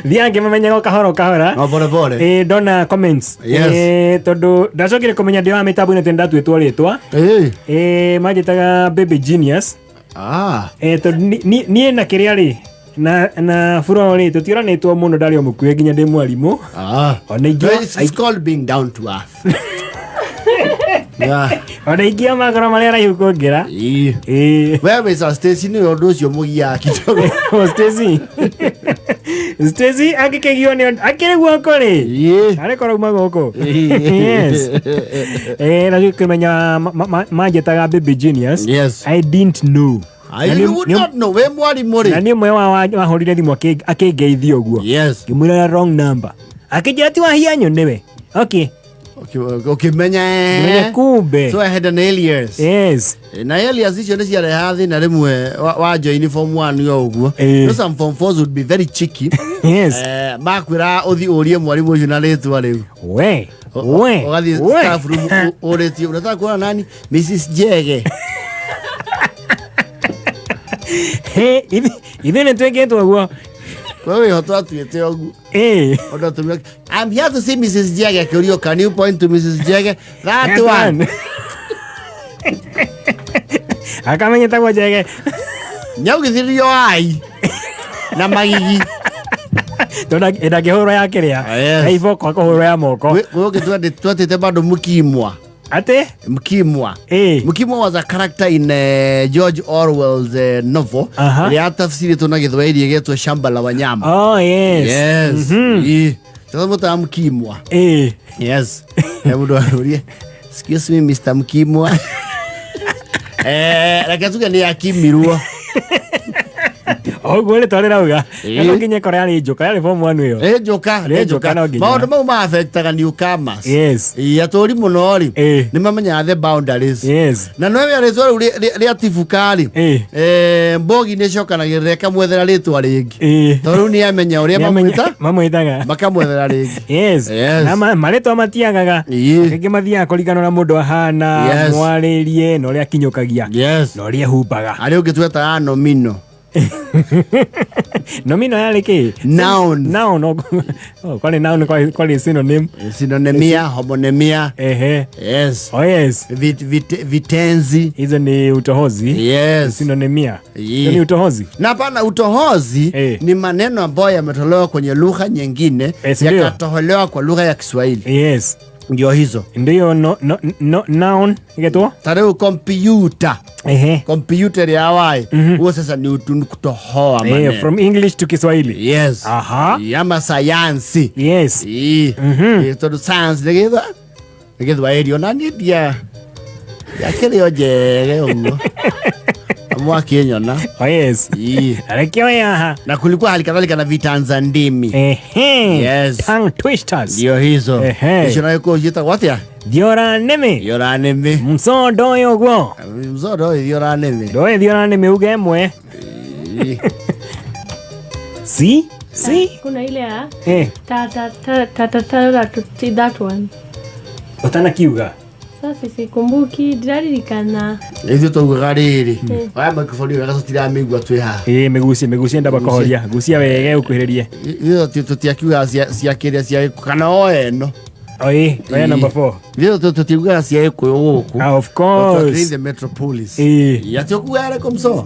Thiaga ngĩmamenyaga o kahora o kahora. No pole pole. Ĩĩ, ndona comments. Yes. Ĩĩ, tondũ ndacokire kũmenya ndĩ wa mĩtambo-inĩ atĩ nĩndatuĩtwo rĩtwa. Ĩĩ. Ĩĩ, manjĩtaga baby genius. Ah. Ĩĩ, tondũ niĩ na kĩrĩa rĩ na buro rĩ tũtiũranĩtwo mũno, ndarĩ o mũkuhĩ nginya ndĩ mwarimũ. Ah. Ona ingĩ It's called being down to earth. Yeah. Ona ingĩ a magoro marĩa araihu kũngĩra. Ĩĩ. Ĩĩ. We wĩ sa Stacy nĩwe ũndũ ũcio mũgiaga kidogo. Oh, Stacy. Stacy angĩkĩgio nĩ akĩrĩ guoko rĩ. Ĩĩ. Arĩ korwo uma gũkũ. Ĩĩ. Yes. Na kĩmenya manjĩtaga baby genius. Yes. I didn't know. I Na you would not know. Wĩ mwarimũ na rĩ. nĩ ũmwe wa wahũrire thimũ akĩngeithia ũguo. Yes. Ngĩmwĩra wrong number. Akĩnjĩra ti wahianyo nĩwe. Okay. Ũkĩmenya. Ngĩmenya kumbe. So I had an alias. Yes. Na alias icio nĩ ciarehaga thĩna rĩmwe wa join form 1 yo ũguo. Ĩĩ. No some form 4s would be very cheeky. Yes. Makwĩra ũthiĩ ũrie mwarimũ ũcio na rĩtwa rĩu. We. We. Ũgathiĩ We. staff room ũrĩtie unataka kuona nani? Mrs. Jege. Hey, ithuĩ nĩ twĩkĩtwo ũguo. We wĩho twatuĩte ũguo. Ĩĩ. Ũndũ atumia, I'm here to see Mrs. Jege. Akĩũrio, can you point to Mrs. Jege? That one. Akamenya tagwo Njege. Nyaugithĩrio ai na magigi. Tondũ ndangĩhũrwo ya kĩrĩa. Ah, yes. Ya iboko akũhũrwo ya moko. We ũngĩ twatĩte bado Mkimwa. Atĩ? Mkimwa. Ĩĩ. Mkimwa was a character in George Orwell's novel. Aha. Ĩrĩa yatafsirĩtwo na Gĩthwaĩri ĩgetwo Shamba la Wanyama. Oh, yes. Yes. Ĩĩ. Sasa mũtaga Mkimwa. Ĩĩ. Yes. He mũndũ arũrie. Excuse me Mr. Mkimwa. Reke tuge nĩ akimirwo. Ũguo rĩtwa rĩrauga. Ĩĩ. No nginya ĩkorwo yarĩ njoka, yarĩ form 1 ĩyo. Nĩ njoka, Nĩ nĩ njoka njoka. no nginya. Maũndũ mau ma-affectaga newcomers. Yes. Ĩĩ, atũri mũno rĩ, Ĩĩ. nĩ mamenyaga the boundaries. Yes. Na no wea rĩtwa rĩu rĩa tibuka rĩ, Ĩĩ. mbogi nĩ ĩcokanagĩrĩra ĩkamwethera rĩtwa rĩngĩ. Ĩĩ. Tondũ rĩu nĩ amenya ũrĩa mamwĩta, Mamwĩtaga. makamwethera rĩngĩ. Yes. Yes. Na marĩtwa matiagaga. Ĩĩ. Rĩngĩ mathiaga kũringana na mũndũ ahana, Yes. mwarĩrie, na ũrĩa akinyũkagia, Yes. na ũrĩa ehumbaga. Arĩa ũngĩ twetaga nomino. Nomino yarĩ kĩ? Noun. Noun. Oh, kwarĩ noun, kwarĩ synonym. Synonymia, homonymia. Ehe. Yes. Oh, yes. Vitenzi. Hizo ni utohozi. Yes. Synonymia. Ĩĩ. Hiyo ni utohozi. Na hapana, utohozi ni maneno ambayo yametolewa kwenye lugha nyingine Si ndio? yakatoholewa kwa lugha ya Kiswahili. Yes. Ndio hizo. Ndio no, noun igetwo? Ta rĩu computer. Ehe. Computer ya wai. Huo sasa ni kutohoa maneno. From English to Kiswahili. Yes. Aha. Ama sayansi. Yes. Ĩĩ. Ĩĩ, tondũ science nĩ nĩ Gĩthwaĩri ona niĩ ndia ndiakĩrĩ o njege ũguo. Mwakĩnyona. Oh, yes. Ĩĩ. Reke oye haha. Na kulikuwa hali kadhalika na vitanza ndimi. Ehe. Yes. Tongue twisters. Ndio hizo. Ehe. Icio nayo kũu ciĩtagwo atĩa? Thiora nĩmĩ. Thiora nĩmĩ. Mso ndoĩ ũguo. Mso ndoĩ thiora nĩmĩ. Ndoĩ thiora nĩmĩ uge ĩmwe. Ĩĩ. Si? Si? Kuna ile ya Eh. ta ta ta ta ta ta ta ta that one. Ũtanakiuga. Sasa sikumbuki ndiraririkana. Ithuĩ twaugaga rĩrĩ. Oya microphone ĩyo tũtiramĩigua twĩ haha. Ĩĩ, mĩgucie, mĩgucie ndamba kũhoria. Gucia wega ũkuhĩrĩrie. Ithuĩ tũtiakiugaga cia kĩrĩa cia gĩkũ kana o ĩno. Oi, oya number 4. Ithuĩ tũtiugaga cia gĩkũyũ gũkũ. Ah, of Tũakĩrĩ course. the metropolis. Ĩĩ. Atĩ ũkuaga rĩkũ mso?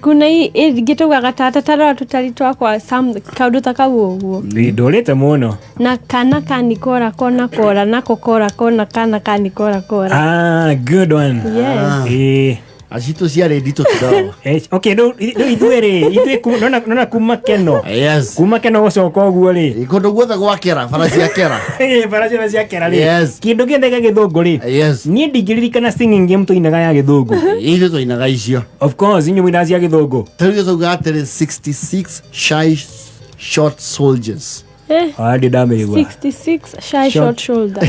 Kuna hii ĩngĩ ta ta ta tũtari twakwa some kaũndũ ta kau ũguo. Ndũrĩte mũno. Na kana kanikora kona kora nako kora kona kana kanikora kora. Ah, good one. Yes. Ĩĩ. Acitũ ciarĩ nditũ kidogo. Okay, rĩu ithuĩ rĩ, ithuĩ nona kuma Keno. Yes. Kuma Keno gũcoka ũguo rĩ. Kũndũ guothe gwakĩra, bara ciakĩra. Ĩĩ, bara ciothe ciakĩra rĩ. Yes. Kĩndũ gĩothe gĩa gĩthũngũ rĩ. Yes. Niĩ ndingĩririkana singing game tũinaga ya gĩthũngũ. Ithuĩ tũinaga icio. Of course, inyuĩ mũinaga cia gĩthũngũ. Ta rĩu tũugaga atĩrĩ 66 shy short soldiers. Ah, ndĩ ndamĩigua. 66 shy short shoulder.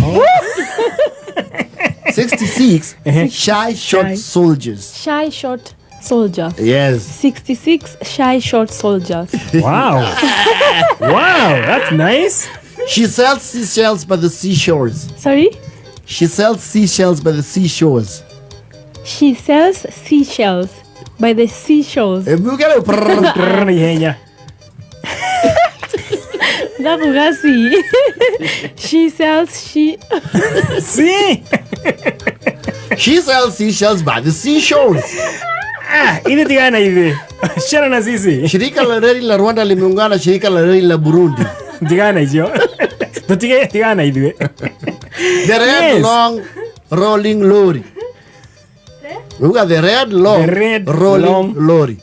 66 shy short soldiers. Shy short soldiers. Yes. 66 shy short soldiers. Wow. Wow, that's nice. She sells seashells by the seashores. Sorry? She sells seashells by the seashores. She sells seashells by the seashores. Prr. Prr, ihenya. Ndakuga C. She sells she. Si. She sells seashells by the seashores. Ah, ithe tigana na ithe. Shana na sisi. Shirika la reli la Rwanda limeungana na shirika la reli la Burundi. Tigana na icio. Tutige tigana na ithuĩ. The red Yes. long rolling lorry. Uga the red long The red rolling long- lorry.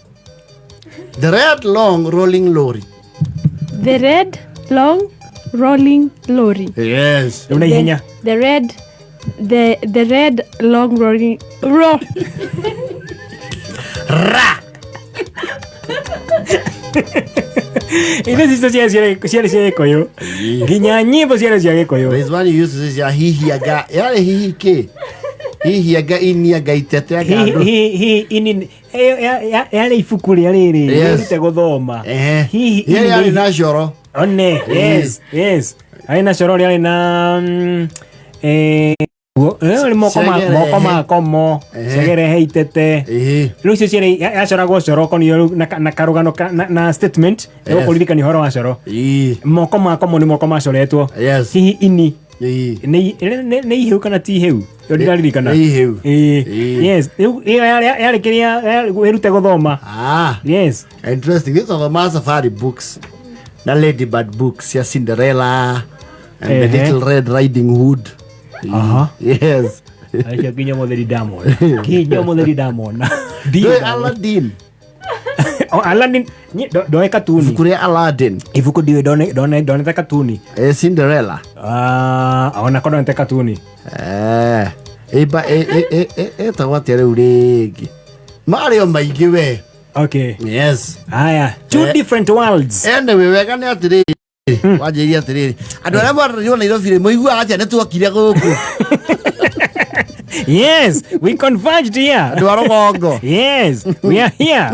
The red long rolling lorry. The red long rolling lorry. Yes. Rĩu na ihenya. The red the red long rolling ro. Ra. Ithe cicio ciarĩ cia gĩkũyũ. Nginya nyĩmbo ciarĩ cia gĩkũyũ. There's one you used to say ya hihi aga. Yale hihi ke. Hihi aga ini aga itete aga. Hihi andu. hihi ini ĩyo yarĩ ibuku rĩa rĩrĩ Yes. rĩrute gũthoma. Ehe. Hihi Yale ini yale na coro. One, yes, yes. Arĩ na coro rĩarĩ na nĩ moko ma Cegerehe. moko makomo Ehe. cegerehe itete Ehe. rĩu icio ciarĩ yacoragwo coro ũkonio rĩu na karũgano na statement Yes. ĩgũkũririkania ũhoro wa coro Ii. moko makomo nĩ moko macoretwo Yes. hihi ini Ii. nĩ ihĩu kana ti ihĩu ĩyo ndiraririkana Nĩ ihĩu. Ĩĩ. Ĩĩ. Yes, rĩu ĩyo yarĩ kĩrĩa wĩrute gũthoma. Ah. Yes. Interesting. These are the Ma Safari books. Na Ladybird books. Ya Cinderella. And the Ehe. Little Red Riding Hood. Aha. Yes. Acio nginya mũtheri ndamona nginya mũtheri ndamona. Ndoĩ Aladdin. Oh, Aladdin niĩ ndoe katuni. Ibuku rĩa Aladdin. Ibuku ndiũĩ ndonete katuni. Eh, Cinderella. Ah, onako ndonete katuni. Eh. Ĩba ĩtagwo atĩa rĩu rĩngĩ? Marĩ o maingĩ we. Okay. Yes. Haya, two Eh. different worlds. Anyway, wega nĩ atĩrĩrĩ. Wanjĩrire atĩrĩrĩ. Andũ arĩa mwarĩrwo Nairobi rĩ, mũiguaga atĩa nĩ tuokire gũkũ? Yes, we converged here. Andũ a rũgongo. Yes, we are here.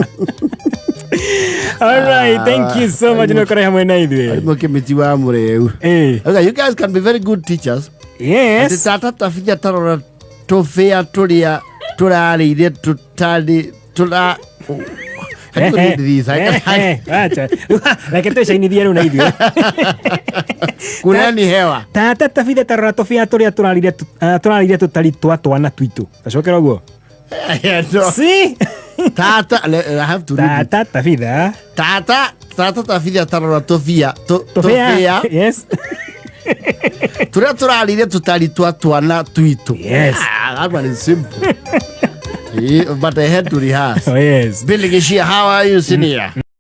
All right, thank you so much nĩ ũkorwo hamwe na ithuĩ. Arimũ kĩmĩti wa mũrĩu. Eh, Okay, you guys can be very good teachers. yes. Atĩ tata tabitha tarora tũbĩa tũrĩa tũrarĩire tũtarĩ tũra Can you read these? I can't- Acha. Reke twĩcainithie rĩu na ithuĩ. Kuneni hewa. Tata tabitha tarora tũbĩa tũrĩa tũrarĩire tũtari twa twana twitũ. Tacokera ũguo. No. See? Tata, I have to read it. Tata tabitha. Tata, tata tabitha tarora tũbia Tũbĩa. tũbĩa Yes. tũrĩa tũrarĩire tũtari twa twana twitũ. Yes. Ah, that one is simple. Yeah, but I had to rehearse. Oh, yes. Billy Gishia, how are you, senior?